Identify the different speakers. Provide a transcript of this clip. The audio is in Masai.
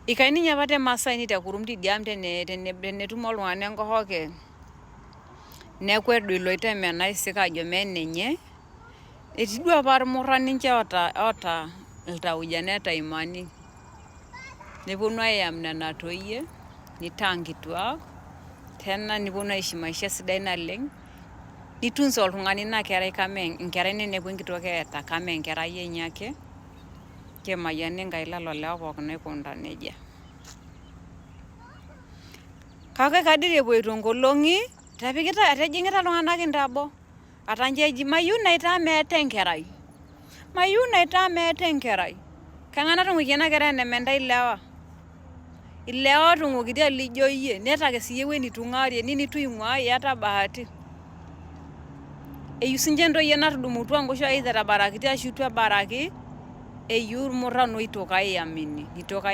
Speaker 1: Ikai ninye apa te Masaini te kurum tidia ang tene tenetumo oltung'ani enkoshoke nekwedu iloito emena aisik ajo menenye. Etii duo apa irmurran ninche oota oota iltauja neeta imani. Neponu ayam nena toyie nitaa nkituak tena niponu aishi maisha sidai naleng. Nitunza oltung'ani ina kerai kama enkerai ninepu enkitok eeta kama enkerai enye ake. Kemayiana Enkai lelo lewa pookin oikunita nejia. Kake kadiri epuoito nkolong'i, etepikita etejing'ita iltung'anak intabo. Ata nche eji mayieu naitaa meeta enkerai. Mayieu naitaa meeta enkerai. Keng'ae natung'uikia ena kerai enementai ilewa? Ilewa otung'uikitia lijo iyie, neeta ake siyie ewueji nitung'uarie, ninitu aing'uaa iyata bahati. Eyieu sinche ntoyie natudumutua nkoshuak either etabarakitia ashu itu ebaraki, eyieu irmurran oitoki aiamini, nitoki.